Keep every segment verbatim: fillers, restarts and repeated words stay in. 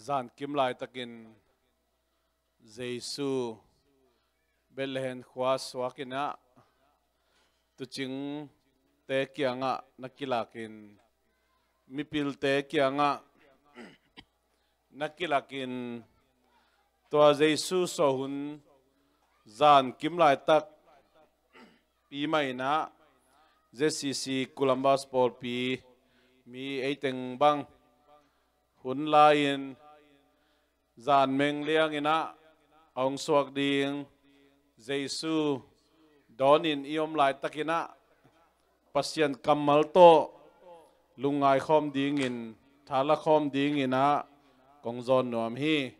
Zan kim laitakin Jesu Bethlehem khua suakin ah, tuucingte kiangah na kilakin, mipilte kiangah na kilakin, tua Jesu suah hun zan kim laitak pi mah in ah, Z C C Columbus pawlpi mi eiteng bang hun lai-in, zan meng liangin ah a hong suak ding Jesu dawnin i om laitakin ah, Pasian kammal tawh lungngai khawm dingin, thala khawm dingin ah kong zawn nuam hi.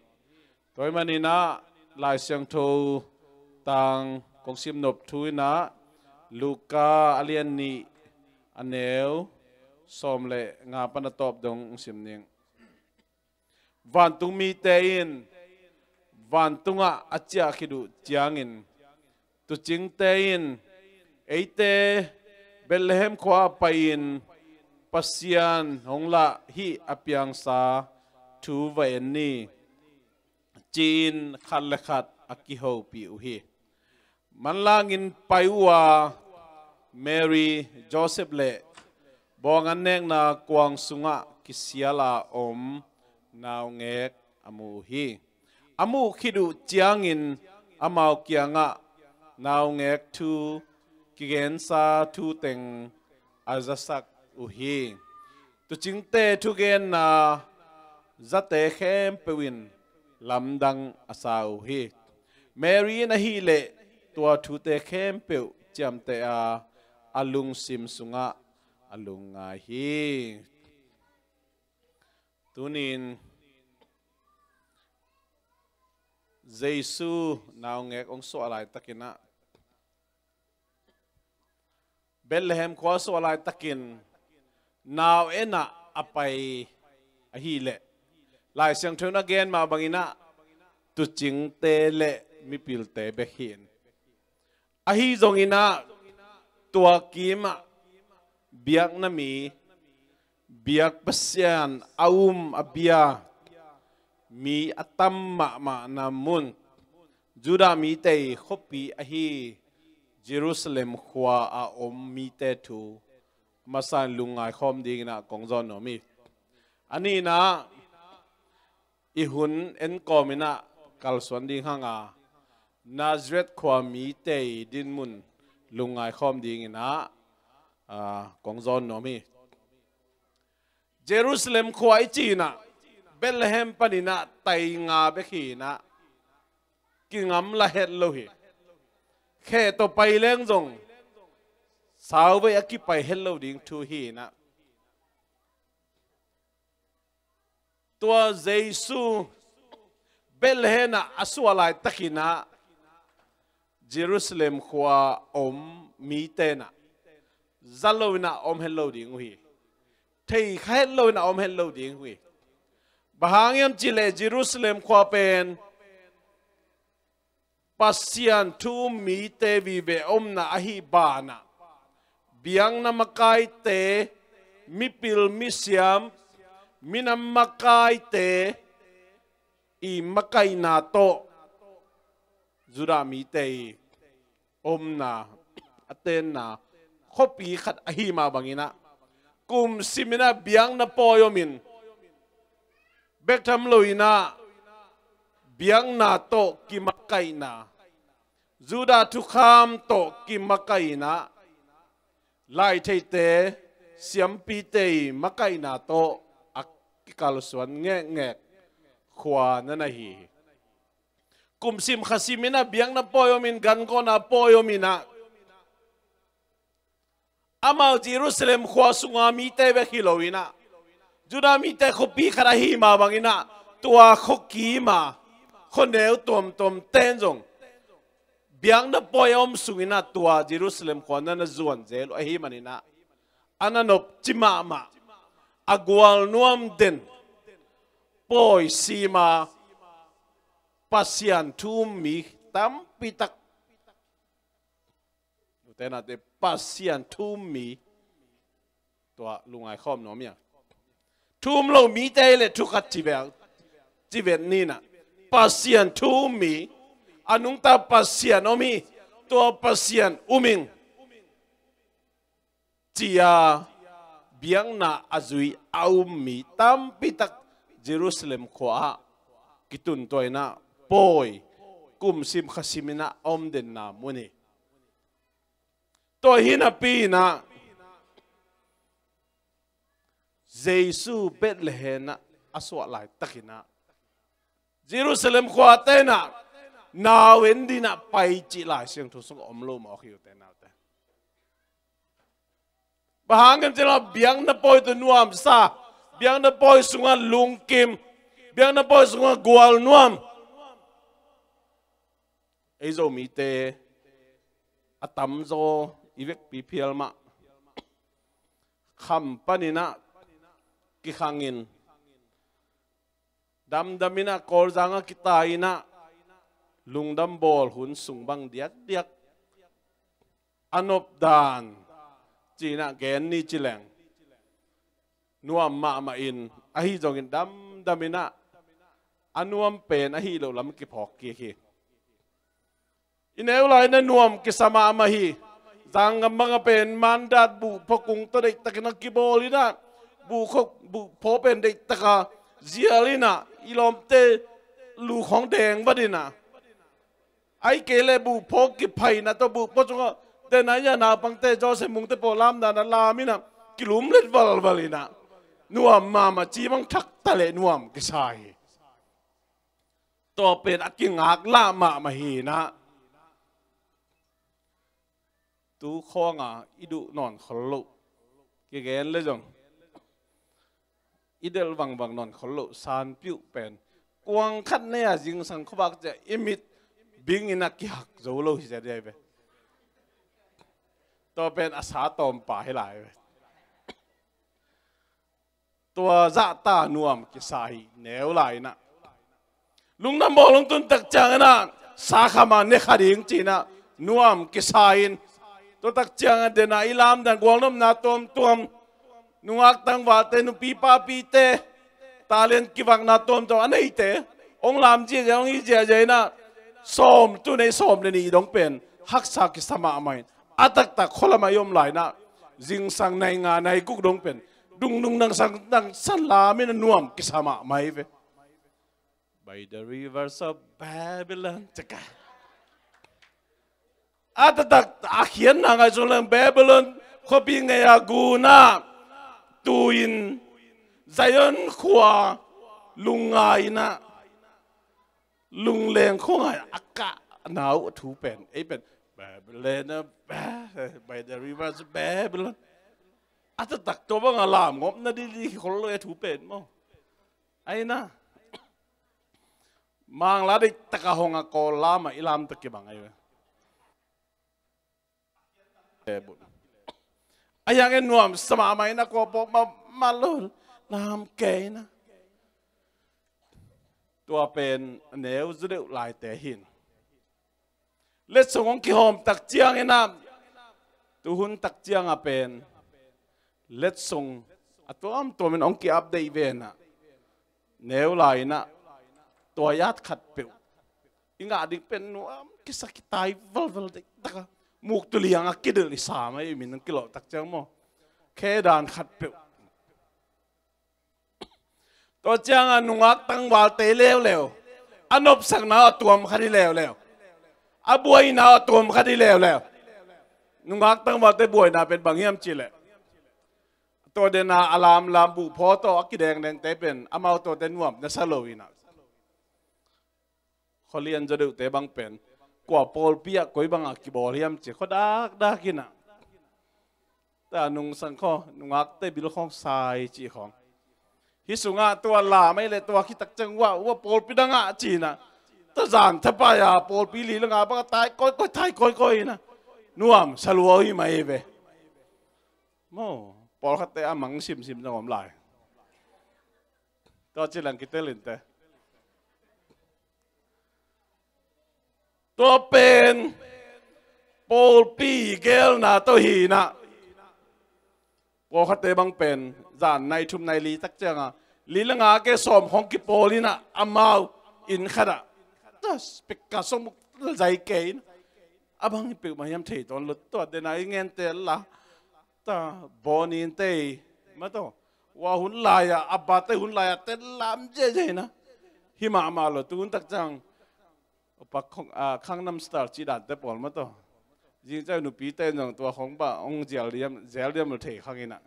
Tua ahih manin ah Lai Siangtho tang kong sim nop thu in ah, Luka a lian nih, a neu sawm le nga pan a tawp dong hong sim ning. Vantung mite in vantungah a ciah khit uh ciangin, tuucingte in eite Bethlehem khua ah pai-in Pasian hong lah hih a piangsa thu va en ni, ci-in khat le khat a kihopih uh hi. Manlangin pai uh a, Mary, Joseph le bawng an nekna kuang sungah kisiala om naungek a mu uh hi. A muh khit uh ciangin amau kiangah naungek thu kigensa thu teng a zasak uh hi. Tuucingte thugenna zate khempeuh in lamdang a sa uh hi. Mary in ahih leh tua thute khempeuh ciamteh a, a lungsim sungah a lungngai hi. Tuni-in Jesu naungek hong suah laitakin ah, Bethlehem khua suah laitakin nau en ah a pai ahih leh, Lai Siangtho in a gen mah bangin ah, tuucingte le mipilte bek hi in. Ahi zongin ah, tua kim ah biakna mi, biak Pasian a um a bia mi a tam mahmahna mun, Judah mite khuapi ahi Jerusalem khua a om mite thu masa in lungngai khawm dingin ah kong zawn nuam hi. A nihna, i hun en kawmin ah kalsuan ding hang a, Nazareth khua mite dinmun lungngai khawm dingin ah, ah, kong zawn nuam hi. Jerusalem khua i cih in ah, Bethlehem panin ah tai nga bek hi in ah, kingamla het lo hi. Khe tawh pai leng zong sauvei a kipai het lo ding thu hi in ah, tua Jesu Bethlehem ah a suah laitakin ah, Jerusalem khua om mite in ah za lo in ah om het lo ding uh hi. Thei kha het lo in ah om het lo ding uh hi. Bang hang hiam cih leh Jerusalem khua pen Pasian thu um mite vive omna ahi banah, biakna makaite, mipil misiam, minam makaite i makaihna tawh Judah mite i omna, a tenna khuapi khat ahi mah bangin ah, kum sim in ah biakna pawi om in, bek tham lo in ah biakna tawh kimakaihna, Judah thukham tawh kimakaihna, laitheite, siampite i makaihna tawh a kikalsuan ngekngek khua na na hi hi. Kum sim kha sim in ah biakna pawi om in, gankhawhna pawi om in ah, amau Jerusalem khua sunga mite bek hi lo in ah, Judah mite khuapi khat ahi mah bangin ah, tua khuakim a khuaneu tuamtuam ten zong biakna pawi a om sungin ah tua Jerusalem khua na na zuan zel uh ahi manin ah, a na nopci mahmah, a gualnuam den, pawi sim a Pasian thu um mi tampi tak, nute nate, Pasian thu um mi, tua lungngai khawm nuam hi a. Thu um lo mite le thu khat ci bel, ci vet ni in ah, Pasian thu um mi, a nungta Pasian om hi, tua Pasian um ing, ci-a biakna a zui a um mi tampi tak Jerusalem khua ah kitun tua in ah pawi, kumsim khasim in ah a om denna mun hi. Tua hi napi in ah Jesu Bethlehem ah a suah laitak in ah Jerusalem khuate in ah nau en ding ah pai cih Lai Siangtho sungah om lo mawk hi, ute naute. Bang hang hiam cih leh biakna pawi tawh nuamsa, biakna pawi sungah lungkim, biakna pawi sungah gualnuam. Ei Zomite a tamzaw i vekpi phial mah kham panin ah kikhangin, damdam in ah Kawlzang ah kitai in ah lungdam bawl hun sung bang diakdiak a nop dan ci-in ah gen ni ci leng nuam mahmah in, ahi zongin damdam in ah a nuam pen ahi loh lam kiphawk kik hi. I neu lai-in ah nuam kisa mahmah hi. Zanggam bang ah pen mandat buhphaw kung tawh deihtakin a kibawl in ah, buhkhaw, buhphaw pen deihtaka zial in ah, i lawmte lu khawng deng vat in ah, ahih kei leh buhphaw kiphaina tawh buhphaw sungah, den a, i a naupangte, Joseph Mungte pawl lam dan a lam in ah kilumlet valval in ah, nuam mahmah, ci bang thak ta leh nuam kisa hi. Tua pen a kingaklah mahmah hi in ah, tu khawng a i duh nawn khol loh, kigen leh zong i delh vangvang nawn khol loh sanpiuh pen kuang khat nei a zingsang khuavak ciang i mit bing in ah kihak zo lo hi zia dei ve. Tua pen a sa tawmpa hi lai ve. Tua zahta nuam kisa hi, neu lai-in ah. Lungdam bawl hong tun tak ciangin ah, sa kham a ne kha ding ci-in ah nuam kisa in. Tua tak ciangin den a i lamdan gualnopna tuamtuam, nungak tangvalte, nupi papite, talent kivakna tuamtuam a neite hong lam ziahziah, hong it ziahziah in ah, sawm, tu nei sawm le nih dong pen haksa kisa mahmah in, a taktak khua lam ah i om lai-in ah, zingsang nai nga nai guk dong pen dungdung nangsang nangsang lam in ah nuam kisa mahmah hi ve. By the rivers of Babylon, caka. A taktak a khiatna ngaihsun leng Babylon khuapi ngei a gun ah, tu-in Zion khua lungngai in ah, lungleng khuangai a kahna uh a thu pen, ei pen, Babylon, ah, Ba-, by the rivers of Babylon. A taktak tua bang a lam ngopna didi khol lo a thu pen maw. Ai na. Mangla deihtaka hong a Kawl lam ah i lamtak kibang ai ve. A hiang en nuam sa mahmah in ah, kua pawh ma, ma lo lam kei na. Tua pen a neu zaw deuh laite hi in. Letsong hong kihawm tak ciangin ah, tuhun tak ciang a pen letsong a tuamtuam in hong ki-update ve in ah, neu lai-in ah tua yat khat peuh i ngah ding pen nuam kisa, kitai valval deihtaka, muktu liang a kidelh i sam a, i min hong kilawh tak ciang maw, khe dan khat peuh. Tua ciang a nungak tangvalte leuleu, a nopsakna a tuam kha di leuleu, a buaina a tuam kha di leuleu. Nungak tangvalte buaina pen bang hiam cih leh, tua den a a lamlam buhphaw tawh a kidengdengte pen amau tuate nuam na sa lo in ah, khualian zaw deuhte bang pen kua pawlpi ah koi bang a kibawl hiam ci khua dakdak in ah, ta nungsang khaw, nungakte bil khawng sai cih khawng. Hih sungah tua lam ahih leh tua khit tak ciang uah, uah pawlpi dang ah ci in ah, ta zan thapai a pawlpi li le nga bang a tai kawikawi, tai kawikawi in ah, nuam sa lua uh hi mai ve. Maw, pawlkhatte a mang simsim zong om lai. Tua ci leng kitel in teh. Tua pen pawlpi geelna tawh hi in ah, pawlkhatte bang pen zan nai thum nai li tak ciang a, Li le nga ke sawm khong kipawl in ah amau inn khat ah ta speaker song muk zai kei in, a bang hi peuhmah hiam thei tawn lo, tua den a i ngente la ta bawnin tei ma taw, ua hun lai-ah a bate hun lai-ah te lam ziahziah in ah hi mahmah lo. Tun tak ciang upa khong, a, Khangnam Star cih dante pawl ma taw, zing ciang nupite in zong tua khong bah hong zial diam, zial diam lo thei khang in ah,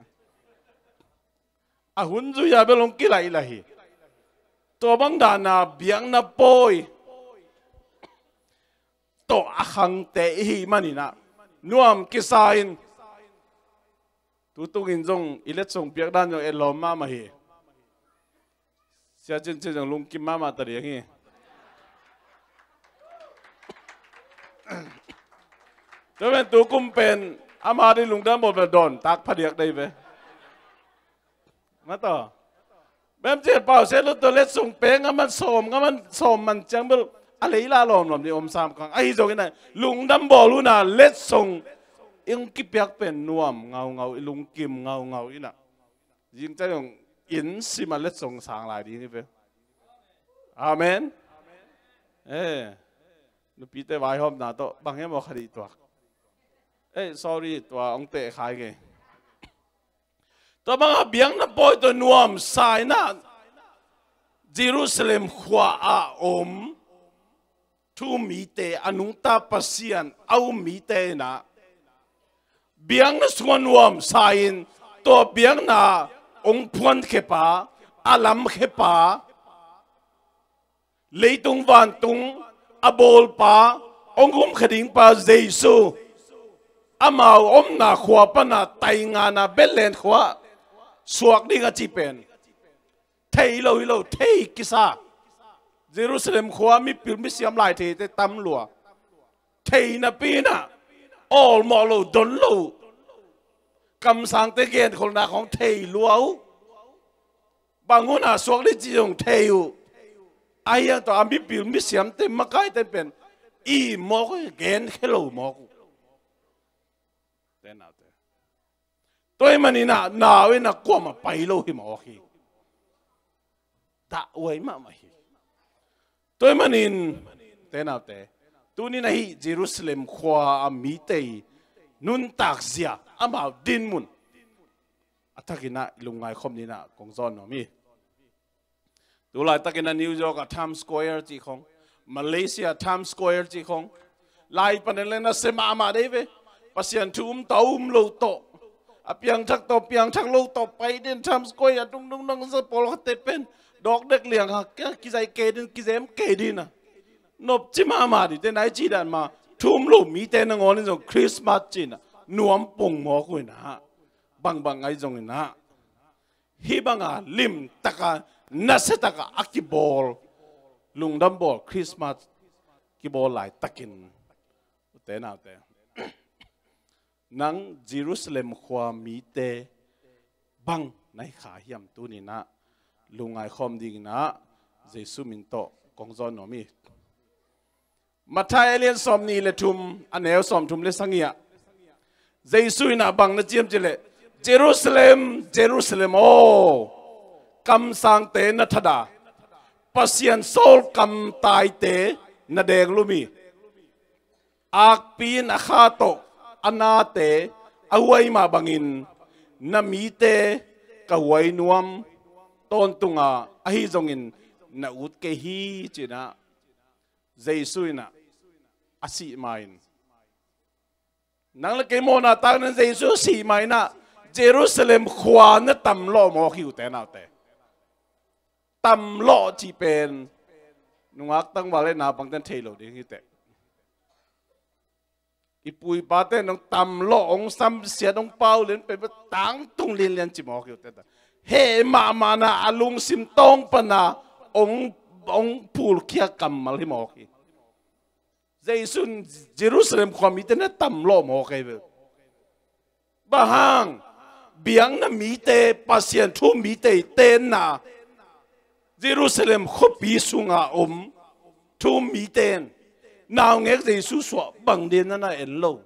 a hun zui-a bel hong kilaih lah hi. Tua bang dana biakna pawi tawh a khangte i hih manin ah nuam kisa in, tu tungin zong i letsong piak dan zong etlawm mahmah hi. Sia Cin Cin zong lungkim mahmah ta ding hi. Tua pen tu kum pen ama ding lungdam bawl bel dawn tak phadiak dei ve. Ma taw. Bem cian pau se lut tua letsong peng a man sawm, a man sawm man ciang bel a lei la lawmlawm ding om sam kang. Ahi zongin ah lungdam bawl hun ah letsong i hong kipiak pen nuam ngaungau, i lungkim ngaungau in ah zing ciang zong inn sim ah letsong sang lai ding hi ve. Amen. Eh, nupite vaihawmna tawh bang hiam aw kha dih tuak. Eh, sorry, tua hong teh khai kei. Tua banga biakna pawi tawh nuamsa in ah Jerusalem khua a om thu mite, a nungta Pasian a um mite in ah biakna sungah nuamsa in, tua biakna hong phuankhepa, a lamkhepa, leitung vantung a bawlpa, hong humkhe dingpa Jesu, amau omna khua pana taingana Bethlehem khua suak ding a cih pen thei lo hi lo, thei kisa. Jerusalem khua mipil misiam lai theite tam lua. Thei napi in ah awlmawh lo, don lo, kamsangte genkholhna khong thei lua uh. Bang hun a suak ding cih zong thei uh. Ahi hang tawh a mipil misiamte makaite pen i mawk uh, genkhia lo mawk uh. Te naute. Tua ahih manin ah nau in ah kuamah pai lo hi mawk hi. Dahhuai mahmah hi. Tua ahih manin te naute, tunin ahi Jerusalem khua a mite i nuntak zia, amau dinmun a thakin ah i lungngai khawm dingin ah kong zawn nuam hi. Tu laitakin ah New York ah Times Square cih khong, Malaysia Times Square cih khong, lai panin le nasia mahmah dei ve. Pasian thu um tawh, um lo tawh, a piangthak tawh, piangthak lo tawh pai ding, Times Square a dungdung dong sa pawlkhatte pen dawk dek liang ha, kia kizai kei ding, kizem kei ding a, nopci mahmah ding te nai ci dan ma. Thu um lo mite nangawn in zong Christmas cih in ah nuam pong mawk uh in ah, bangbang ngai zongin ah hih banga limtaka, nasiataka a kibawl, lungdam bawl Christmas kibawl laitakin, ute naute, nang Jerusalem khua mite bang na hi kha hiam? Tunin ah lungngai khawm dingin ah Jesu min tawh kong zawn nuam hi. Matthai a lian sawmnih le thum, a neu sawmthum le sagih ah Jesu in ah bang na ci hiam cih leh, "Jerusalem, Jerusalem aw, kamsangte na that a, Pasian sawlkam taite na denglum hi. Akpi in a kha tawh a nate a huai mah bangin na mite ka huai nuam tawntung a, ahi zongin na ut kei hi," ci-in ah Jesu in ah a sih ma-in, nang le kei mawhna tak nan Jesu a sih ma-in ah Jerusalem khua na tamlawh mawk hi, ute naute. Tamlawh cih pen nungak tangval le naupangte'n thei lo ding hi teh. I pu i pate nong tamlawh, hong samsiat, hong pau lian pen tangtung lianlian ci mawk hi, ute ta. Heh mahmahna a lungsim tawng pana hong, hong phulkhia kammal hi mawk hi. Jesu in Jerusalem khua mite na tamlawh mawk hi ve. Bang hang? Biakna mite, Pasian thu mite i tenna, Jerusalem khuapi sunga om thu mite in naungek Jesu suah bang dia na na en lo?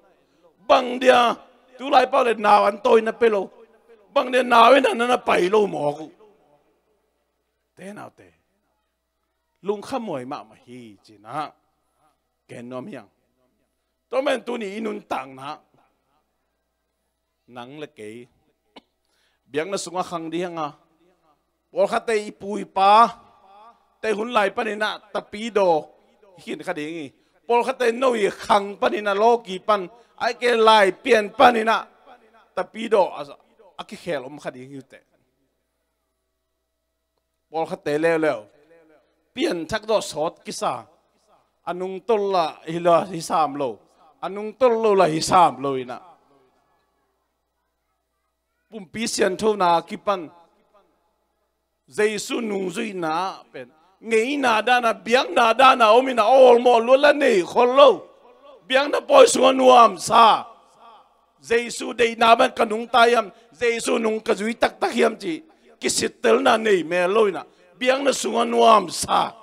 Bang dia tulai pau le nau an tawi na pia lo? Bang dia nau in ah na na pai lo mawk uh? Te naute, lungkhamhuai mahmah hi cinah ken nuam hiang. Tua man tuni i nuntakna nang le kei biakna sungah khang dih hianga. Pawlkhatte i pu i pa te hun lai paninah tapidaw hi khin kha ding hi. Pawlkhatte no i khang paninah lawki pan ai ke lai pian paninah tapidaw a, a kikhel om kha ding hi uh teh. Pawlkhatte leuleu pianthak dawh sawt kisa. A nungtol la hi la hi sam lo, a nungtol lo la hi sam lo inah pumpi sianthona kipan Jesu nungzuihna pen ngeina dana biakna dana om inah awlmawh lua la nei khol lo. Biakna pawi sungah nuamsa, Jesu deihna ban ka nungta hiam, Jesu nung ka zui taktak hiam ci kisittelna nei mel lo inah biakna sungah nuamsa.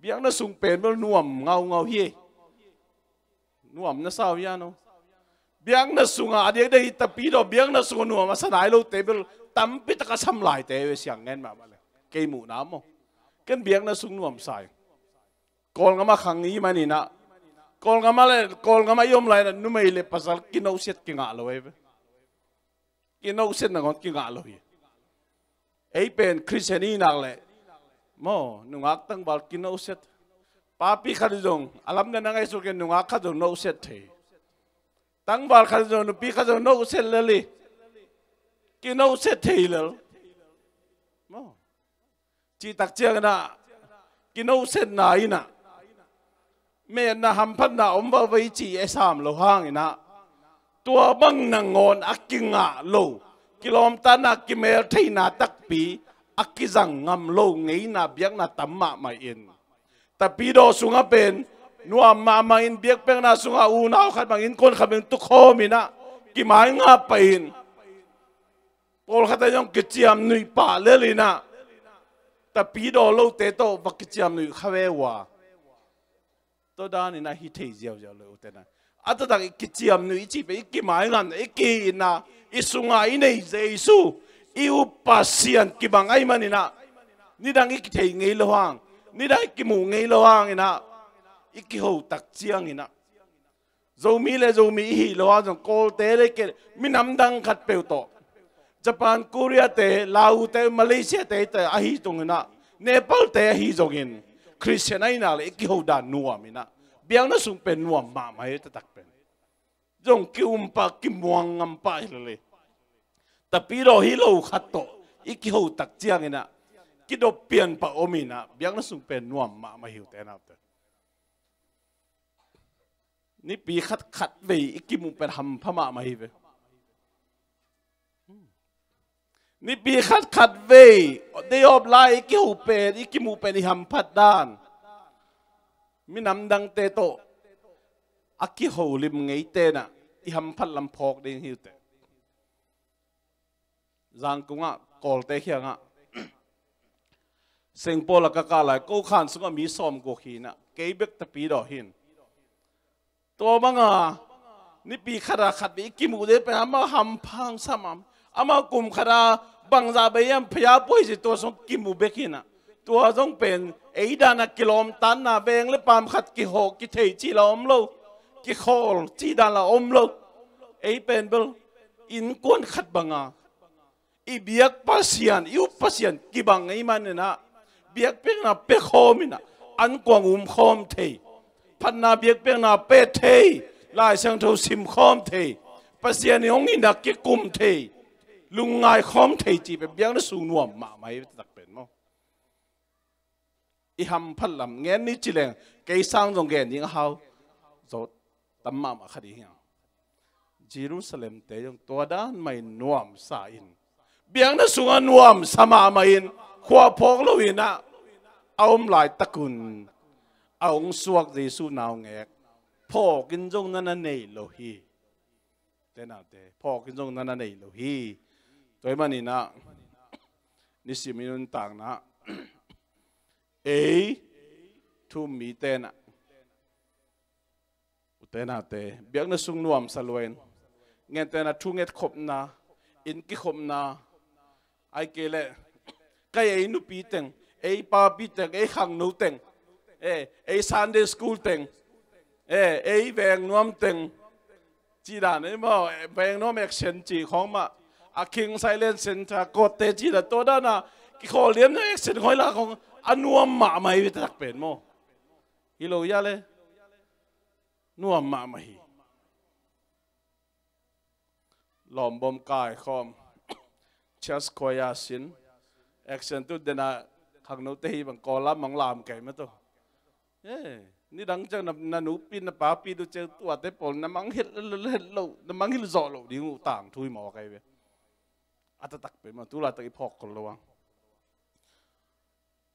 Biakna sung pen bel nuam ngaungau hi. Nuam na sau hian o. Biakna sungah a diakdiak hi tapidaw biakna sungah nuam a sa nai lote bel tampi taka sam laite ve siang ngen mahmah le. Kei muhna maw, ken biakna sung nuamsa hi. Kawlngama khang i maninah Kawlngama le Kawlngama i om lainah numei le pasal kinosiat kingah lo ei ve. Kinosiat nangawn kingah lo hi. Ei pen Khristian i nak leh maw, nungak tangval kinosiat. Papi khat zong a lamdang na ngaihsut kei nungak khat zong nosiat thei. Tangval khat zong nupi khat zong nosiat lel hi. Kinosiat thei lel maw. Cihtak cianginah kinosiatna inah metna hamphatna om vavei ci e sam lo hanginah tua bang nangawn a kingah lo, kilawmtatna kimeltheihna takpi a kizang ngam lo ngeina biakna tam mahmah in tapidaw sungah pen nuam mahmah in biakpiakna sungah unau khat bangin kon khat bangin tukhawm inah kimai ngah pah in pawlkhat a zong kiciamnuih pah lel inah tapidaw lote tawh va kiciamnuih kha ve uh a. Tua daninah hi thei ziauziau le uh tena a taktak i kiciamnuih i cih pen i kimai ngamna i ki-itna i sungah i nei Jesu i up Pasian kibang ahih maninah nidang i kithei ngei lo hang, nidang i kimuh ngei lo hanginah i kiho tak cianginah Zomi le Zomi i hi lo a zong Kawlte le ke minam dang khat peuh tawh Japan, Korea te, Lao te, Malaysia te, te ahi zongin ah, Nepal te ahi zongin Khristian ahi nak le i kiho dan nuam in ah, biakna sung pen nuam mahmah hi, taktak pen zong ki-um pah, kimuang ngam pah hi lel hi. Tapidaw hi lo khat tawh i kiho tak ciangin ah kidop pian pah om in ah, biakna sung pen nuam mahmah hi uh te nau te. Nipi khat khat vei i kimuh pen hampha mahmah hi ve. Nipi khat khat vei day off lai i kiho pen, i kimuh pen i hamphat dan, minam dangte tawh a kiho lim ngeite in ah i hamphat lam phawk ding hi uh te. Zangkung ah Kawlte kiangah Sengpawl ah ka kah lai, ko khan sungah mi sawmguk hi in ah, kei bek Tapidaw hi in. Tua banga nipi khat a khat vei i kimuh ding pen amau hampha sam am, amau kum khat a bangzah bei hiam phaya puai ci, tua sung kimu bek hi in ah. Tua zong pen ei dan a kilawmtatna, veng le paam khat kihawh kithei cih la om lo, kikhawl cih dan la om lo. Ei pen bel innkuan khat banga i biak Pasian, i up Pasian kibang ahih manin ah, biakpiakna pia khawm in ah, ankuang um khawm thei, phatna biakpiakna pia thei, Lai Siangtho sim khawm thei, Pasian i hong in ah kikum thei, lungngai khawm thei cih pen biakna sung nuam mahmah hi, taktak pen maw. I hamphat lam ngen ni ci leng, kei sang zong gen ding a hau zaw tam mahmah kha ding hi hang. Jerusalem te zong tua dan mah in nuamsa in, biakna sungah nuamsa mahmah in, khua phawk lo in ah a om laitakun a hong suak Jesu naungek phawk in zong na na nei lo hi. Te naute, phawk in zong na na nei lo hi. Tua ahih manin ah nisim i nuntakna ei thu-um mite in ah, u te naute, biakna sung nuamsa lua in, gentehna thungetkhopna, inn kikhopna, ahih kei leh Kei ei nupi teng, ei papi teng, ei khangno teng, eh, ei Sunday school teng, eh, ei veng nuam teng, ci dan ei maw, eh, veng nuam action ci khawng mah, a King Silent Center kawtte ci dan, tua dana kikhawl liam na action khawng i la khawng a nuam mahmah hi, taktak pen maw. Hi lo ya le, nuam mahmah hi. Lawmbawm kaikhawm, church choir sin, action tu dena khangnote hi bang kawlam mang lam kei mah tawh. Eh, nidang ciang na, na nupi na papi du ciang tuate pawl na mangngilh, hilh loh, na mangngilh zawh loh ding uh tangthu hi mawk ahi ve. A taktak pen mah tu laitak i phawk khol lo ang.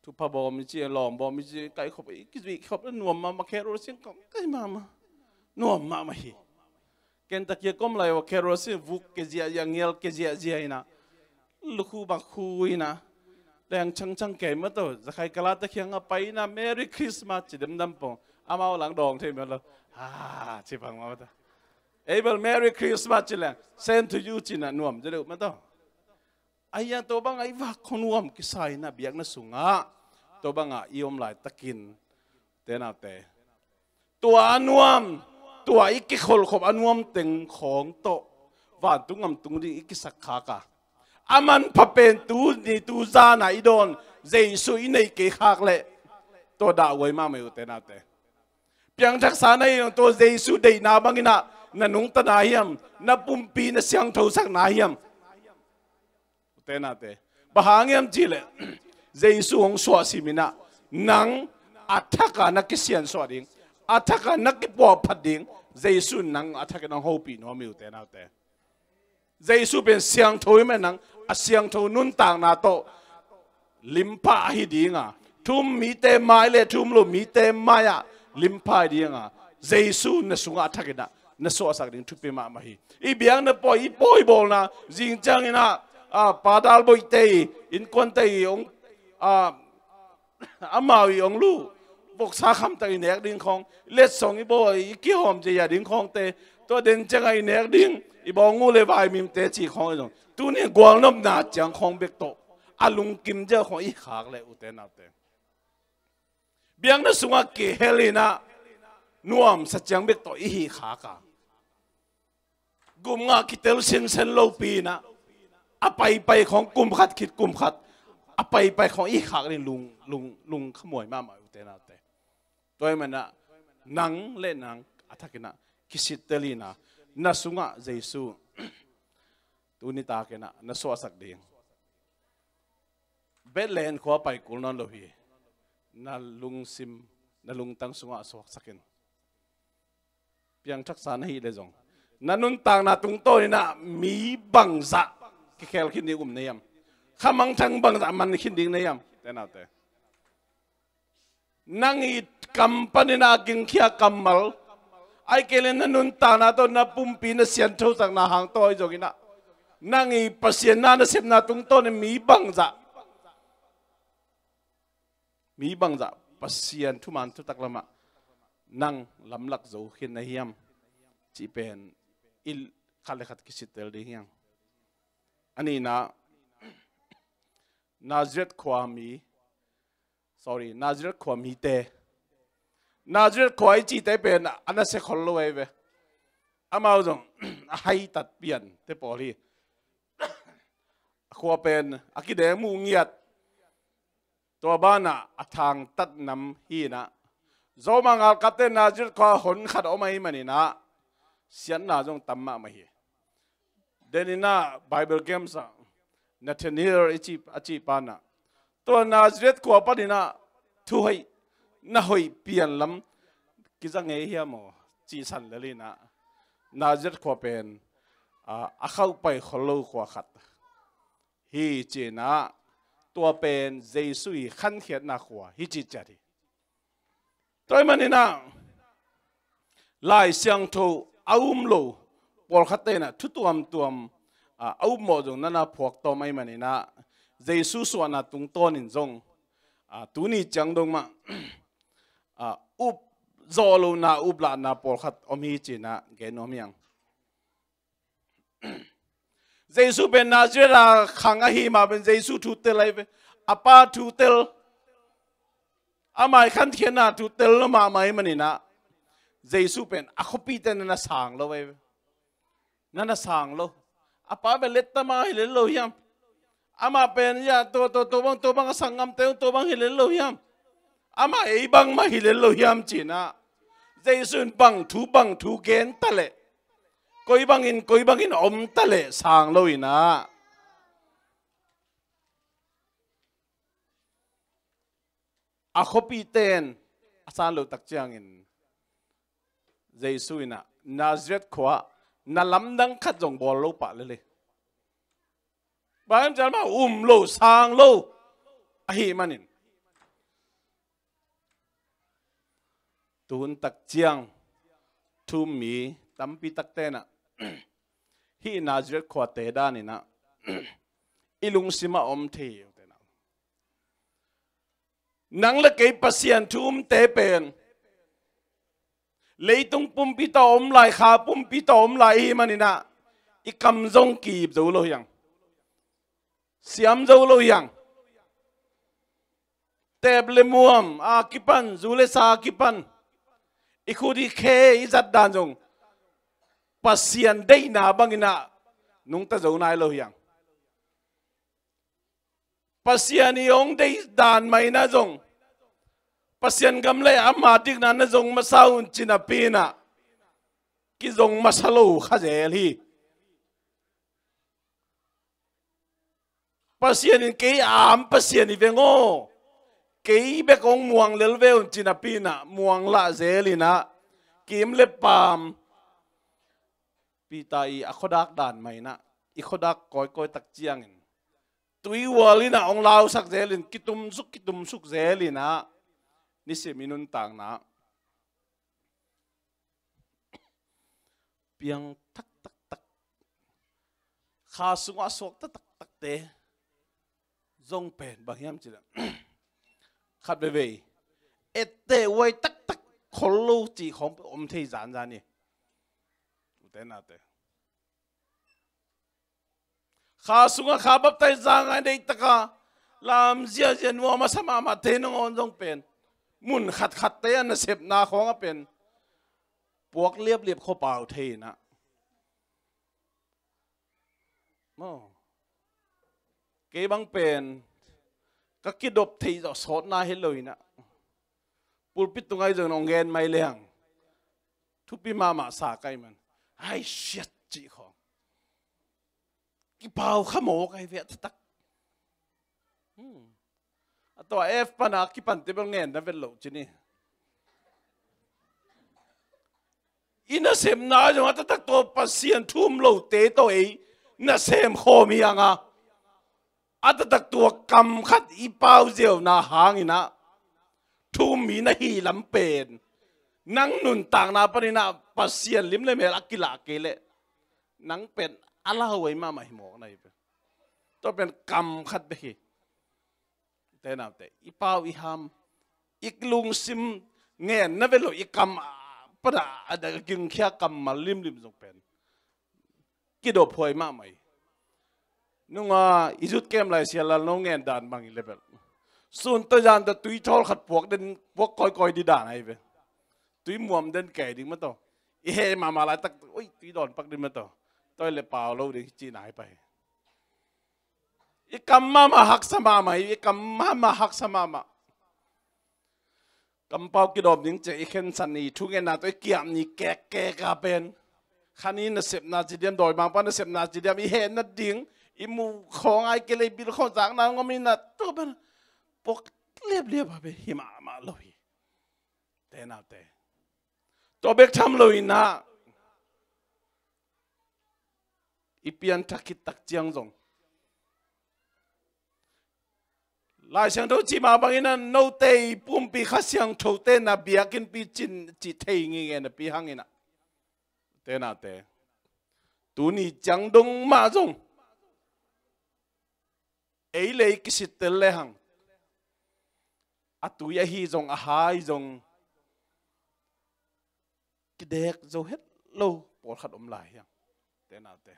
Thupha bawm i ci, lawm bawm i ci, kaikhop, i kizuih khop nuam mahmah, carol sing kong kai mahmah. Nuam mahmah hi. Kentucky a kom lai uh carol sing, vuk ke ziahziah, ngial ke ziahziah hi na, lukhu bang khu hi na, leng changchang kei mah tawh. Zakhai Kalate kiang a pai na, Merry Christmas ci demdam pong. Amau lang dawng thei mah lo. Ah, ci bang mah ta. Ei bel Merry Christmas ci leng, same to you ci na nuam zaw deuh mah tawh. Ahi hang tua bangah i vak khong nuam kisa hi na, biakna sungah tua bangah i om laitakin, te naute, tua a nuam, tua i kikholhkhop a nuam teng khawng tawh vantung gam tung ding i kisak khak a, a manpha pen tuni tu zana i dawn Jesu i neih kei khak leh, tua dahhuai mahmah hi, u te naute. Piangthaksa na hih zong tua Jesu deihna bangin ah na nungta na hiam, na pumpi na siangthosak na hiam? U te naute, bang hang hiam cih leh Jesu hong suahsim in ah nang a thak a na kisiansuah ding, a thak a na kipuahphat ding, Jesu in nang a thak in hong hopih nuam hi, u te naute. Jesu pen siangtho hi mah, nang a siangtho nuntakna tawh limpha ahi ding a, thu um mite mai le thu um lo mite mai-ah limpha ahi ding a, Jesu na sungah a thak in ah na suahsak ding thupi mahmah hi. I biakna pawi, i pawibawlna, zing ciangin ah, ah, Pa Dal Boih te i innkuan te i hong, ah, amau i hong luh voksa khamtak i nek ding khawng, letsong i bawl i kihawm zia ding khawngte, tua den ciangah i nek ding i bawng uh le vaimimte cih khawng i zong, tuni gualnopna ciang khawng bek tawh a lungkim zia khawng i khak leh, u te naute, biakna sungah kihel in ah nuamsa ciang bek tawh i hih khak a, gum ngah kitel sinsen lopi in ah, a paipai khawng kum khat khit kum khat, a paipai khawng i khak ding lung, lung, lung khamuai mahmah, u te naute. Tua ahih manin ah nang le nang a thak in ah kisittel in ah na sungah Jesu tuni tak in ah na suahsak ding. Bethlehem khua pai kul nawn lo hi. Na lungsim, na lungtang sungah suaksak in. Piangthaksa na hih leh zong, na nuntakna tungtawn in ah mi bangzah kikhel khin ding um na hiam? Khamangthang bangzah man khin ding na hiam, te naute? Nang i kam panin ah a gingkhia kammal, ahih kei leh na nuntakna tawh, na pumpi na sianthosakna hang tawh ahi zongin ah, nang i Pasian na nasepna tungtawn in mi bangzah, mi bangzah Pasian thuman thutak lamah nang lamlak zo khin na hiam cih pen i khat le khat kisittel ding hi hang. A nihna, Nazareth khua mi, sorry, Nazareth khua mite. Nazareth khua i cihte pen a nasia khol lo ahi ve. Amau zong a haitat pian te pawl hi. A khua pen a kideng muh ngiat, tua banah a thangtat nam hi in ah, Roma galkapte Nazareth khua hon khat a om ahih manin ah siatna zong tam mahmah hi. Denin ah Bible Games ah Nathaniel i ci, a cih pa in ah, tua Nazareth khua panin ah thuhoih, na hoih pian lam kiza ngei hiam aw, cih san lel in ah, Nazareth khua pen, a, a khauh pai khol lo khua khat hi ci in ah, tua pen Jesu i khankhiatna khua hi ci ciat hi. Tua ahih manin ah Lai Siangtho a um lo pawlkhatte in ah thu tuamtuam, a, a upmawh zong na na phuak tawm ahih manin ah, Jesu suahna tungtawnin zong, a, tuni ciang dong mah, a, up zawh lohna, uplahna pawlkhat om hi ci in ah gen nuam hi hang. Jesu pen Nazareth a khang ahih mah pen Jesu thu tel ahi ve. a pa thu tel, ama i khankhiatna thu tel lo mahmah ahih manin ah, Jesu pen a khuapite na na sang lo ei. Na na sang lo. A pa pen lettama hi lel lo hiam? Amah pen ya, tua, tua, tua bang, tua bang a sanggamte tua bang hi lel lo hiam? Amah ei bangmah hi lel lo hiam ci-in ah, Jesu in bang thu, bang thu gen ta leh, koi bangin, koi bangin om ta leh sang lo in ah, a khuapite in a san loh tak ciangin Jesu in ah Nazareth khua-ah na lamdang khat zong bawl lo pah lel hi. Bang hiam cih leh amah um lo, sang lo ahih manin. Tu hun tak ciang thu-um mi tampi takte in ah hih Nazareth khuate dan in ah i lungsim ah om thei hi. Nang le kei Pasian thu-umte pen leitung pumpi tawh om lai, kha pumpi tawh om lai ahih manin ah, i kam zong ki-ip zo lo hi hang. Siam zo lo hi hang. Teep le muam a kipan, zu le sa a kipan, i khut i khe i zat dan zong Pasian deihna bangin ah nungta zo nai lo hi hang. Pasian i hong deih dan mah in ah zong, Pasian gam le ama dikna na zong masa un ci napi in ah, kizong masa lo kha zel hi. Pasian in kei a am Pasian hi veng aw, kei bek hong muang lel ve un ci napi in ah, muang lah zel in ah, kim le paam, Peter i a khuadak dan mah in ah, i khuadak kawikawi tak ciangin tui ual in ah hong lausak zel in, kitumsuk, kitumsuk zel in ah, nisim i nuntakna piang taktaktak, kha sungah suakta taktakte zong pen bang hiam cih leh, khat veivei etteh huai taktak, khol lo cih khawng om thei zanzan hi. Ute naute, kha sungah kha baptise za ngai deih taka lam ziazia nuam a sa mahmah te nangawn zong pen, mun khatkhatte a nasepna khawng ah pen puak liapliap khawpau thei in ah. Maw, kei bang pen ka kidop theih zawh sawtna hi lo in ah, pulpit tungah i zong hong gen mai leng thupi mahmah sa ka hih man, ai siat cih khawng kipau kha mawk ahi ve a taktak. Hmm. A tua F pana a kipante bel ngen na vet loh ci ni. I nasepna zong a taktak tua Pasian thu-um lote tawh ei nasem khawm hi hang a, a taktak tua kam khat i pau ziauna hangin ah thu-um mi na hih lam pen, nang nuntakna panin ah Pasian lim le mel a kilah kei leh nang pen a lauhuai mahmah hi mawk na hi pen. Tua pen kam khat bek hi. Te naute, i pau i ham, i lungsim ngen na vet loh, i kam, ah, pada a da gingkhia kammal limlim zong pen kidop huai mahmah hi. Nunga i zut kem lai sia lal no ngen dan bang i le bel, sun tawh zan tawh tui thawl khat puak den, puak kawikawi di dan ahi ve. Tui muam den kei ding mah tawh, i heh mahmah laitak, oi, tui dawn pak ding mah tawh, tua i le pau lo ding hi cihna hi pah hi. I kam mahmah haksa mahmah hi, i kam mahmah haksa mahmah. Kampau kidawm ding ciang i khensat ni, thungetna tawh i kiap ni kekkek a pen, kha ni nasepna ci diam, dawimangpa nasepna ci diam, i heh nading, i muh khawng ai kei leh i bil khawng zakna ngawm in ah, tua pen puak liapliap a pen hi mahmah lo hi. Te naute, tua bek tham lo in ah, i pianthak khit tak ciang zong Lai Siangtho cih mah bangin ah, note i pumpi Kha Siangthote na biakinnpi cin cih thei ngingei napi hangin ah, te naute, tuni ciang dong mah zong ei le ei kisittel lehang, a tui ahi zong, a ha ahi zong, kidek zo het lo pawlkhat om lai hi hang. Te naute,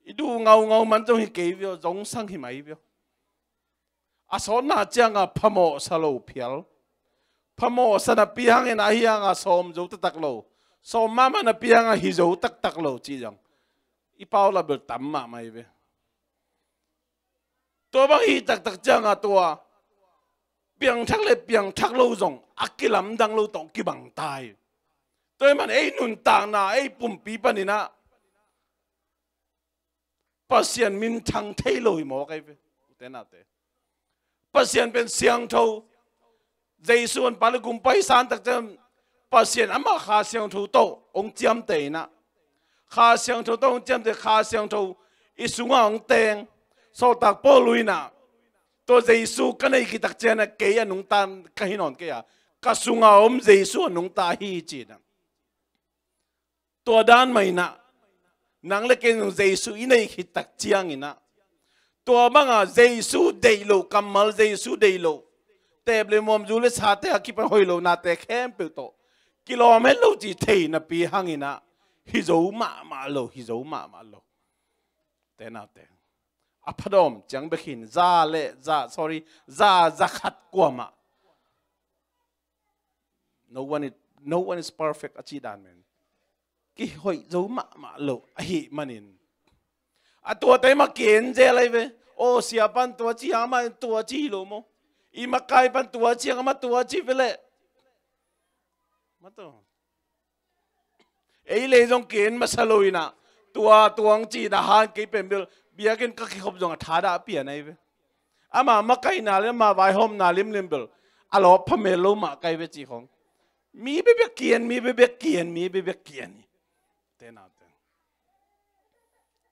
i duh ngaungau man zong hi kei vio, zong sang hi mai vio. a sawtna cianga phamawhsa lo phial. Phamawhsa napi hangin ahi hanga sawm zo taktak lo. Sawm mahmah napi hanga hi zo taktak lo cih zong i pau la bel tam mahmah hi ve. Tua bang hi taktak cianga tua piangthak le piangthak lo zong a kilamdang lo tawh kibang ta hi. Tua hi man ei nuntakna ei pumpi paninah Pasian minthang thei lo hi mawk ahi ve. Ute naute, Pasian pen siangtho. Jesu an pale gumpai san tak ciang Pasian amah Kha Siangtho tawh hong ciamteh inah, Kha Siangtho tawh hong ciamteh, Kha Siangtho i sungah hong teng. Sawltak Paul inah tua Jesu ka nei khit tak cianah kei a nungta ka hi nawn kei a, ka sungah om Jesu a nungta hi cinah. Tua dan mah inah nang le kei zong Jesu i nei khit tak cianginah tua banga Jesu deih loh, kammal Jesu deih loh, teep le muam, zu le sate a kipan hoih loh nate khempeuh tawh kilawm het lo cih thei napi hanginah hi zo mahmah lo, hi zo mahmah lo. Te naute, a phadawm ciang bek hin za le za, sorry, za, za khat kuamah no one is, no one is perfect a cih dan men kihoih zo mahmah lo ahi manin a tuate mah ki-en zel ahi ve. Aw, sia pan tua ci, amah tua ci hi lo maw? I makai pan tua ci, amah tua ci ve leh. Ei lei zong ki-en masa lo inah tua tuang ci inah han kei pen bel biakinn ka kikhop zong a thadah a pian ahi ve. Ama makaihna le ama vaihawmna limlim bel a lawp phamel lo mah kai ve cih khong. Mi bebek ki-en, mi bebek ki-en, mi bebek ki-en hi. Te naute,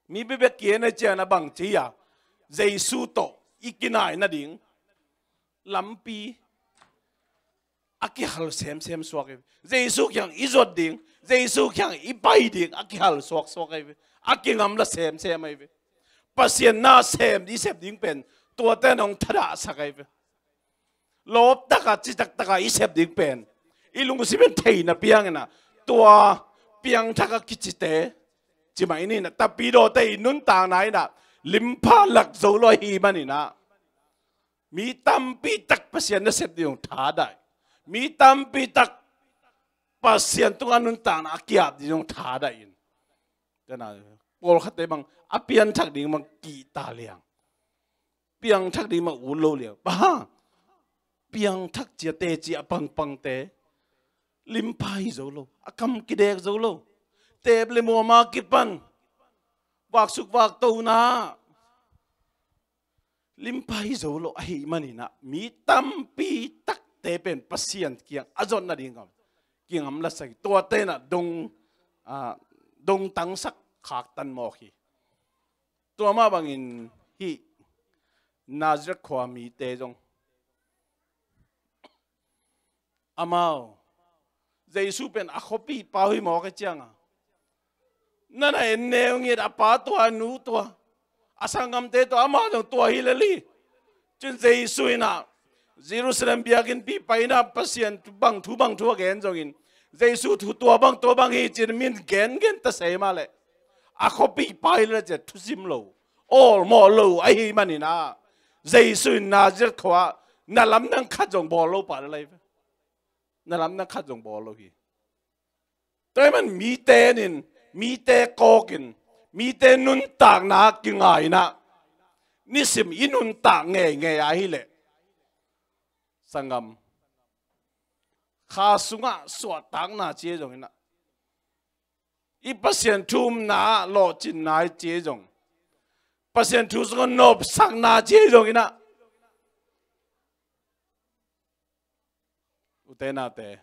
mi bebek ki-en a cian a bang ci a, Jesu tawh i kinai nading lampi a kihal semsem suak hi. Jesu kiang i zuat ding, Jesu kiang i pai ding a kihal suaksuak hi. A kingamla semsem hi. Pasian na sem i sep ding pen tuate nong thadahsak hi. Lawptaka, citaktakah i sep ding pen i lungsim in theihna pianginah tua piangthak a kicite cimah i ninah tapidawte i nuntakna inah limpha lak zo lo ahi maninah mi tampi tak Pasian nasep ding zong thadah in, mi tampi tak Pasian tungah nuntakna a kiap ding zong thadah in. Tena, pawlkhatte bang a pianthak ding bang kihta liang, piangthak ding bang ut lo liang. Bang hang? Piangthak cia teci a pangpangte limpha hi zo lo, a kam kidek zo lo. Teep le muama kipan vaksuk vaktona limpha hi zo lo ahi maninah mi tampi takte pen Pasian kiang a zot nading kam kingam lasak hi. Tuate inah dong, ah, dongtangsak khaktan mawk hi. Tua mah bangin hih Nazareth khua mite zong amau Jesu pen a khuapi pa hi mawk a cianga na na en neu ngiat, a pa tua, a nu tua, a sanggamte tua, amau zong tua hi lel hi. Cun Jesu inah Jerusalem biakinnpi pai inah Pasian bang thu bang thu a gen zongin Jesu thu tua bang tua bang hi cin min gengen ta sei mah leh a khuapi pa hi lel a cian thusim lo, awlmawh lo ahi maninah Jesu in Nazareth khua na lamdang khat zong bawl lo pah lel ahi ve. Na lamdang khat zong bawl lo hi. Tua hi man mite in, mite kawkin, mite nuntakna kingainah nisim i nuntak ngeingei ahileh sanggam, kha sungah suahtakna ci ahi zonginah, i Pasian thu upna ah lawhcinna ci ahi zong, Pasian thu sungah nopsakna ci ahi zonginah, ute naute,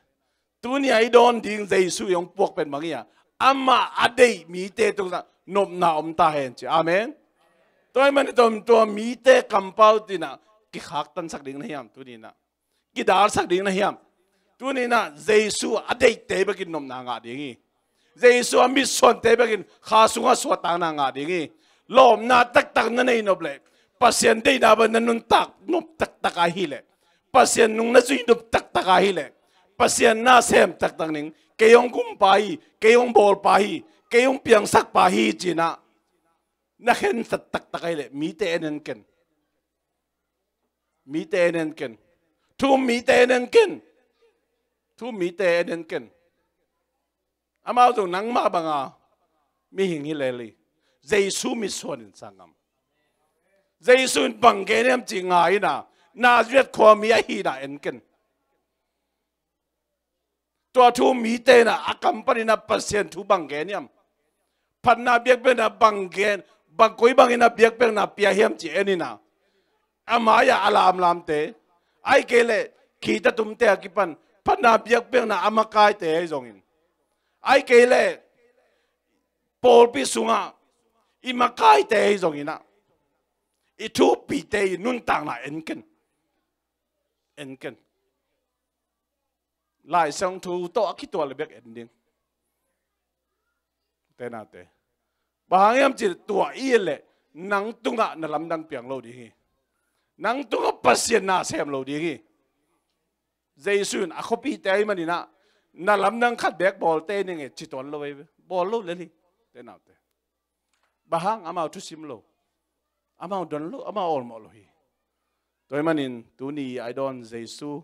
tuni a i dawn ding Jesu i hong puak pen bang hi a, amah a deih mite tungah nopna om ta hen ci. Amen. Tua hi man i tom tua mite kampau tinah kikhaktansak ding na hiam? Tuninah kidalsak ding na hiam? Tuninah Jesu a deihte bekin nopna ngah ding hi. Jesu a mitsuante bekin kha sungah suahtakna ngah ding hi. Lawpna taktak na nei nop leh, Pasian deihna bang na nuntak nop taktak ahileh, Pasian nung na zuih nop taktak ahileh, Pasian na sem taktak ning, kei hong gumpa hi, kei hong bawlpa hi, kei hong piangsakpa hi cinah na khensat taktak ahileh mite en en ken. Mite en en ken. Thu-um mite en en ken. Thu-um mite en en ken. Amau zong nangmah banga mihing hi lel hi. Jesu mitsuan in, sanggam. Jesu in bang gen hiam cih ngai in a, Nazareth khuami ahihna en ken. Tua thu-um mite in a, a kam panin a Pasian thu bang gen hiam? Phatna biakpiakna bang gen, bang, koi bangin a biakpiakna pia hiam cih en in a, a mai-ah a lamlamte, ahih kei leh khitatumte a kipan phatna biakpiakna a makaite ahi zongin, ahih kei leh pawlpi sungah i makaite ahi zongin a, i thupite i nuntakna en ken. En ken. Lai Siangtho tawh a kituak le bek en ding. Te nate. Bang hang hiam cih leh tua i et leh nang tungah na lamdang piang lo ding hi. Nang tungah Pasian na sem lo ding hi. Jesu in a khuapihte ahih manin a, na lamdang khat bek bawl tei ning e ci tuan lo ei ve. Bawl lo lel hi. Te naute. Bang hang? Amau thusim lo. Amau don lo, amau awlmawh lo hi. Tua ahih manin tuni a i dawn Jesu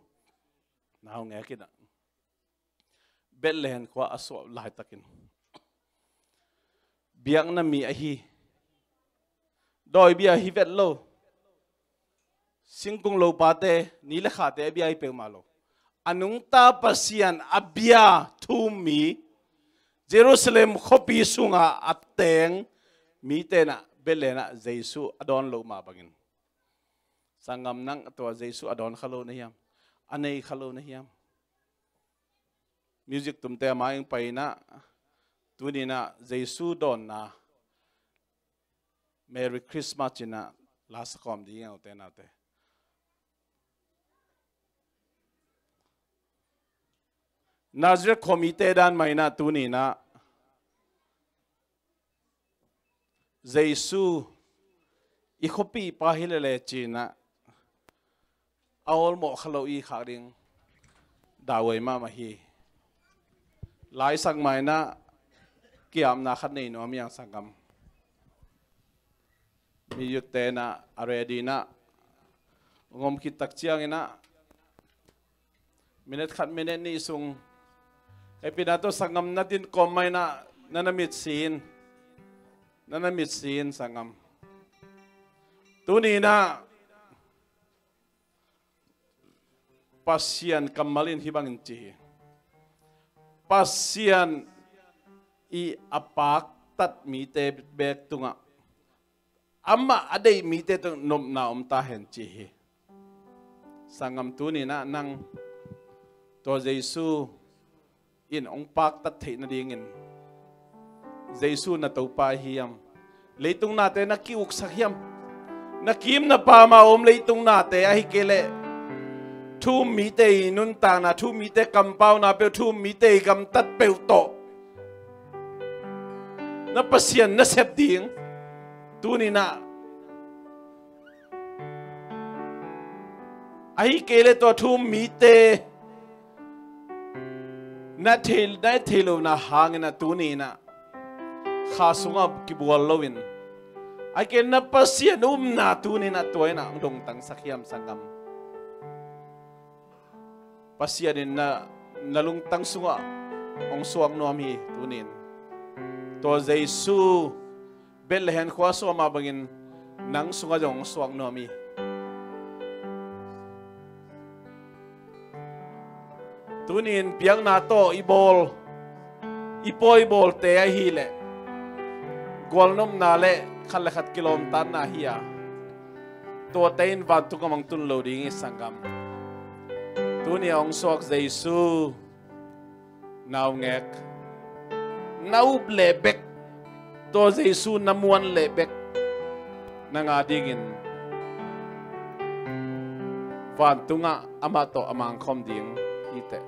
na hong ngek in a, Bethlehem khua a suah laitakin biakna mi ahi, dawibia hi vet lo, singkung lopate, ni le khate a bia hi peuhmah lo, a nungta Pasian a bia thu-um mi, Jerusalem khuapi sunga a teng mite in a, Bethlehem ah Jesu a dawn loh mah bangin, sanggam, nang tua Jesu a dawn kha lo na hiam? A nei kha lo na hiam? Music tumte a mai-ah pai in a, tuni in a Jesu dawnna Merry Christmas ci-in a la sa khawm ding hi, ute naute. Nazareth khuamite dan mah in a, tuni in a Jesu i khuapihpa hi lele ci-in a, a awlmawh kha lo i khak ding dauhuai mahmah hi. Laisak mah in a, ki-apna khat nei nuam hi hang, sanggam. Mi youth-te in a, a ready in a, hong om khit tak ciangin a, minute khat, minute nih sung, hehpihna tawh, sanggam, na din kawm mah in a, na na mit si in. Na na mit si in, sanggam. Tuni in a Pasian kammal in hih bangin ci hi. Pasian i a paktat mite beek tungah, amah a deih mite tungah nopna om ta hen, ci hi. Sanggam, tuni in a nang tua Jesu in hong paktat theih nadingin, Jesu na Topa ahi hiam? Leitung nate na ki-uksak hiam? Na kim na pam a om leitung nate, ahih kei leh thu-um mite i nuntakna, thu-um mite kampauna peuh, thu-um mite i gamtat peuh tawh na Pasian na sep ding, tuni in a, ahih kei leh tua thu-um mite na thei, na thei lohna hangin a, tuni in a kha sungah kibual loin, ahih kei leh na Pasian upna tuni in a tua in a hong dongtangsak hiam, sanggam? Pasian in na, na lungtang sungah hong suak nuam hi, tuni in. Tua Jesu Bethlehem khua suah mah bangin nang sungah zong hong suak nuam hi. Tuni in biakna tawh i bawl, i pawi bawlte ahih leh gualnopna le khat le khat kilawmtatna hi a, tuate in vantung gam hong tun lo ding hi, sanggam. Tuni a hong suak Jesu na hong ngek, na up leh bek, tua Jesu na muan leh bek, nang a dingin vantungah amah tawh a mangkhawm ding hi teh.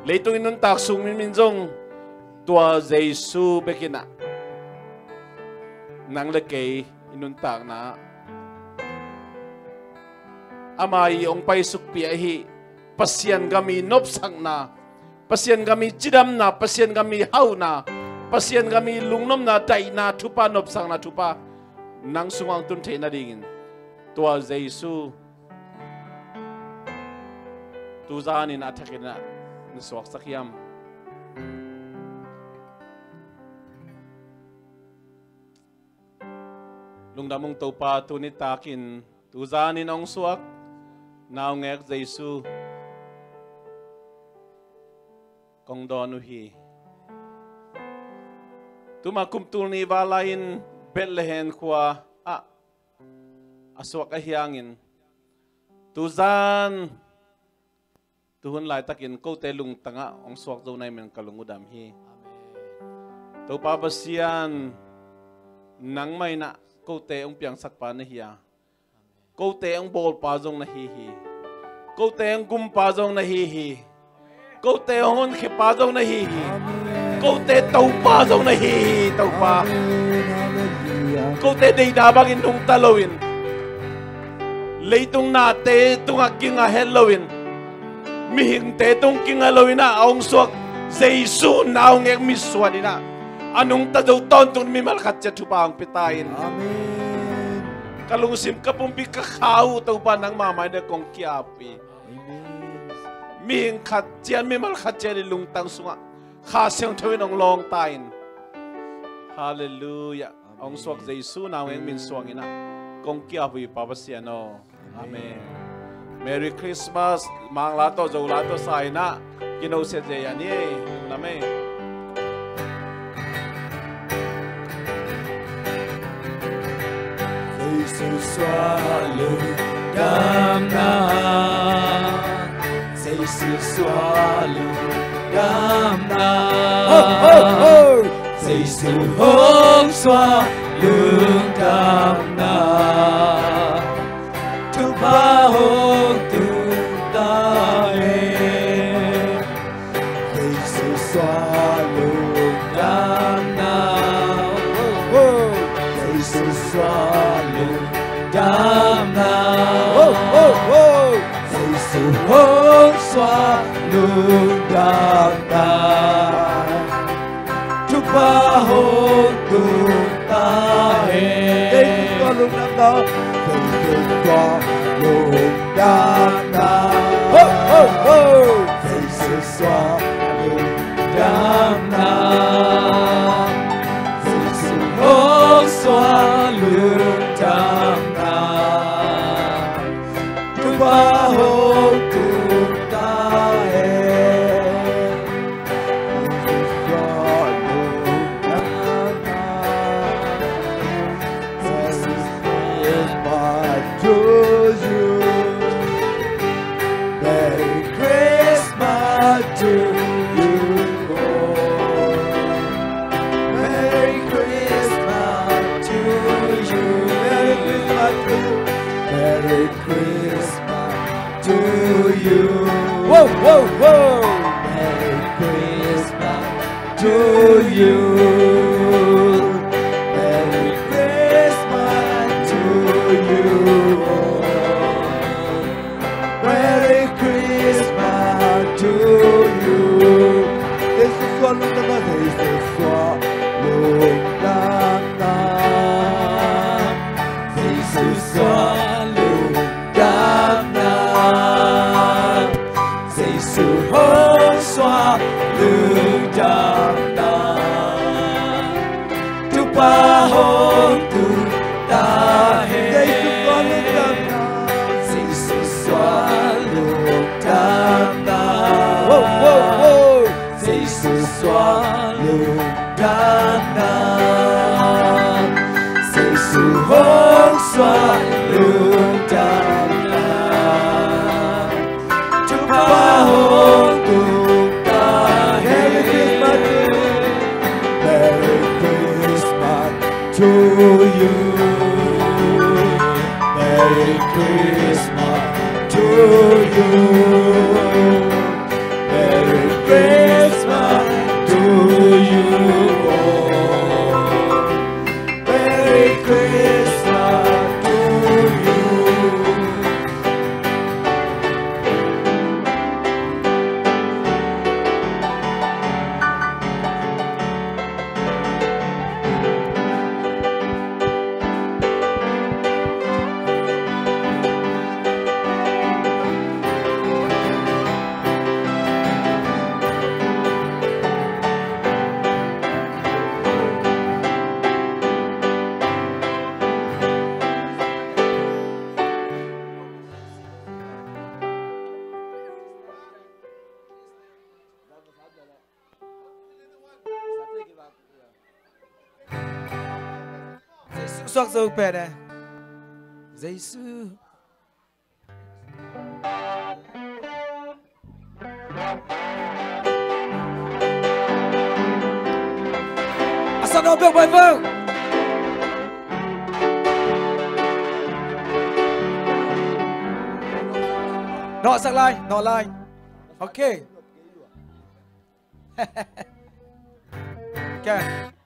Leitung i nuntak sung minmin zong tua Jesu bek in a, nang le kei i nuntakna ah ama i hong paisukpih ahi Pasian gam i nopsakna, Pasian gam i cidamna, Pasian gam i hauhna, Pasian gam i lungnopna, daihna thupha, nopsakna thupha nang sungah hong tun theih nadingin tua Jesu Tuzanin a thakin ah na suaksak hiam? Lungdam ung Topa, tuni takin tuzanin hong suak naungek Jesu kong dawn uh hi. Tuma kum tul nih val lai-in Bethlehem khua ah a suak ahi hangin, tuzan tuhun laitakin kote lungtangah hong suak zo na hih manin ka lung uh dam hi. Amen. Topa Pasian, nangmah in ah kote hong piangsak pa na hi a, kote hong bawl pa zong na hi hi. Kote hong gum pa zong na hi hi. Kote hong honkhia pa zong na hi hi. Amen. Kote Topa zong na hi hi, Topa. Amen. Hallelujah. Kote deihna bangin nungta loin, leitung nate tungah ging a het loin, mihingte tung ging a loin ah a hong suak Jesu naungek mitsuan in ah a nungta zo tawntung mimal khat ciat thupha hong pia ta in. Amen. Ka lungsim, ka pumpi, ka kha uh Topa, nangma mai-ah kong ki-ap hi. Amen. Mihing khat ciat, mimal khat ciat i lungtang sungah Kha Siangtho in hong lawng ta in. Halleluiah. Amen. Hong suak Jesu naungek mitsuan in ah kong ki-ap uh hi, Pa Pasian aw. Amen. Merry Christmas. Mangla tawh Zola tawh sa in ah kinohsiat zia hi a ni ei. Lungdam ei. Jesu suah lungdamna. Jesu suah lungdamna. Ho, ho, ho. Jesu hong suah lungdamna. Thupha hong tung ta hen. Jesu suah lungdamna. Oh, oh. Jesu suah lungdamna. Oh, oh, oh. Jesu hong suah lungdamna. Thupha hong tung ta hen. Jesu suah lungdamna. Jesu suah lungdamna. Ho, ho, ho. Jesu suah lungdamna. Jesu hong suah lungdamna. Thupha hong tung ta hen. Jesu suah lungdamna. Merry Christmas to you. Merry Christmas to you all. Merry Christmas to you. Merry Christmas to you. Merry Christmas to you. Whoa, whoa, whoa. Merry Christmas to you. Merry Christmas to you. Merry Christmas to you. Jesu suah lungdamna, Jesu suah lungdamna. Jesu suah lungdamna. Jesu hong suah lungdamna. Thupha hong tung ta hen. Jesu suah lungdamna. Jesu suah lungdamna. Whoa, whoa, whoa. Jesu suah lungdamna. Jesu hong suah lungdamna. Thupha hong tung ta hen. Merry Christmas to you. Merry Christmas to you. Merry Christmas to you. Merry Christmas to you all. Merry Christmas to you. Suak zo pen e. Jesu. A sa no bek bai vo. No sak lai, no lai. Okay. Okay.